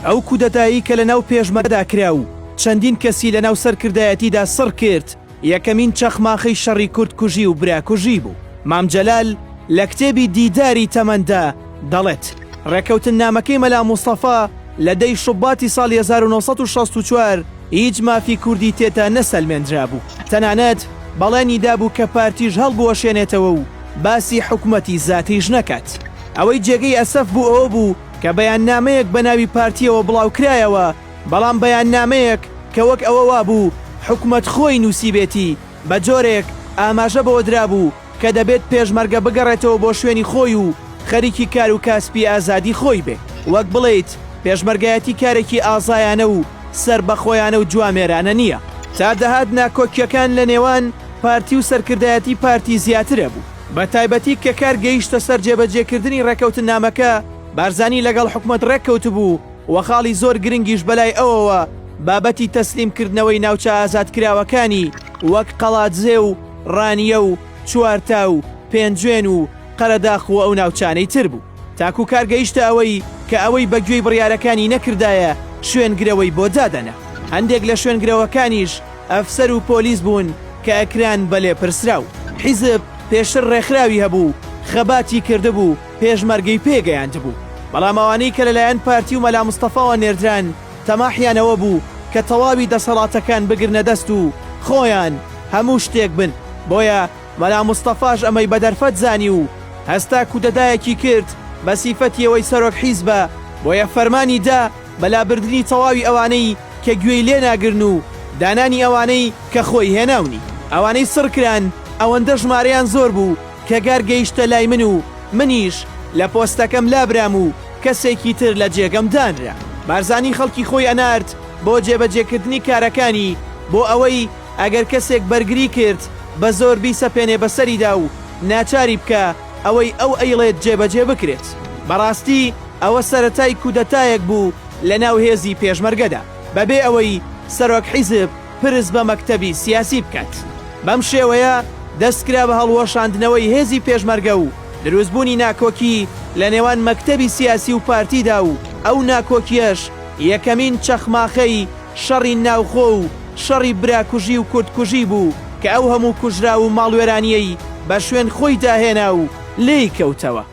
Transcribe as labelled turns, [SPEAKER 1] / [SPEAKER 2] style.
[SPEAKER 1] ئەو کودەتایەی کە لەناو پێشمەرگەدا کرا و چەندین کەسی لەناو سەرکردایەتیدا سڕ کرد، یەکەمین چەخماخەی شەڕی کوردکوژی و براکوژی بوو. مام جەلال لە کتێبی دیداری تەمەندا دەڵێت، ڕێکەوتننامەکەی مەلا مستەفا لە دە ی شوباتی ساڵی 1964 هیچ مافی کوردی تێدا نەسەلمێندرابوو، تەنانەت بەڵێنی دابوو کە پارتیش هەڵبوەشێنێتەوە و باسی حکومەتی زاتیش نەکات. ئەوەی جێگەی ئەسەف بوو ئەوە بوو کە بەیاننامەیەک بە ناوی پارتییەوە بڵاوکرایەوە، بەڵام بەیاننامەیەک کە وەک ئەوە وابوو حکومەت خۆی نووسیبێتی، بە جۆرێک ئاماژە بەوە درابوو کە دەبێت پێشمەرگە بگەڕێتەوە بۆ شوێنی خۆی و خەریکی کار و کاسپی ئازادی خۆی بێ. وەک بڵێیت پێشمەرگایەتی کارێکی ئازایانە و سەربەخۆیانە و جوامێرانە نییە. تا دەهات ناکۆکییەکان لە نێوان پارتی و سەرکردایەتی پارتی زیاتر ئەبوو. بە تایبەتی کە کار گەیشتە سەر جێبەجێکردنی ڕێکەوتننامەکە، بارزانی لەگەڵ حکومەت ڕێککەوتبوو و خاڵی زۆر گرنگیش بەلای ئەوەوە بابەتی تەسلیم کردنەوەی ناوچە ئازادکراوەکانی وەک قەڵادزێ و ڕانیە و چوارتا و پێنجوێن و قەرەداخ و ئەو ناوچانەی تر بوو. تاکو کار گەیشتە ئەوەی کە ئەوەی بە گوێی بڕیارەکانی نەکردایە شوێنگرەوەی بۆ دادەنا. هەندێک لە شوێنگرەوەکانیش ئەفسەر و پۆلیس بوون کە ئەکران بە لێپرسراو. حیزب پێشتر ڕێکخراوی هەبوو، خەباتی کردبوو، پێشمەرگەی پێ گەیاندبوو. بەڵام ئەوانەی کە لەلایەن پارتی و مەلا مستەفاوە نێردران تەماحیان ئەوە بوو کە تەواوی دەسەڵاتەکان بگرنە دەست و خۆیان هەموو شتێک بن. بۆیە مەلا مستەفاش ئەمەی بە دەرفەت زانی و هەستا کودەتایەکی کرد بە سیفەتی ئەوەی سەرۆک حیزبە، بۆیە فەرمانی دا بە لابردنی تەواوی ئەوانەی کە گوێی لێ ناگرن و دانانی ئەوانەی کە خۆی هێناونی. ئەوانەی سڕ کران ئەوەندە ژمارەیان زۆر بوو کە گار گەیشتە لای من و منیش لە پۆستەکەم لابرام و کەسێکی تر لە جێگەم دانرا. بارزانی خەڵکی خۆی ئەنارد بۆ جێبەجێکردنی کارەکانی بۆ ئەوەی ئەگەر کەسێک بەرگری کرد بە زۆر بیسەپێنێ بەسەریدا و ناچاری بکا ئەوەی ئەو ئەیڵێت جێبەجێ بکرێت. بەڕاستی ئەوە سەرەتای کودەتایەک بوو لە ناو هێزی پێشمەرگەدا بەبێ ئەوەی سەرۆک حیزب پرس بە مەکتەبی سیاسی بکات. بەم شێوەیە دەست کرا بە هەڵوەشاندنەوەی هێزی پێشمەرگە و دروستبوونی ناکۆکی لە نێوان مەکتەبی سیاسی و پارتیدا و ئەو ناکۆکیەش یەکەمین چەخماخەی شەڕی ناوخۆ و شەڕی براکوژی و کوردکوژی بوو کە ئەو هەموو کوژراو و ماڵوێرانیەی بە شوێن خۆیدا هێنا و لێی کەوتەوە.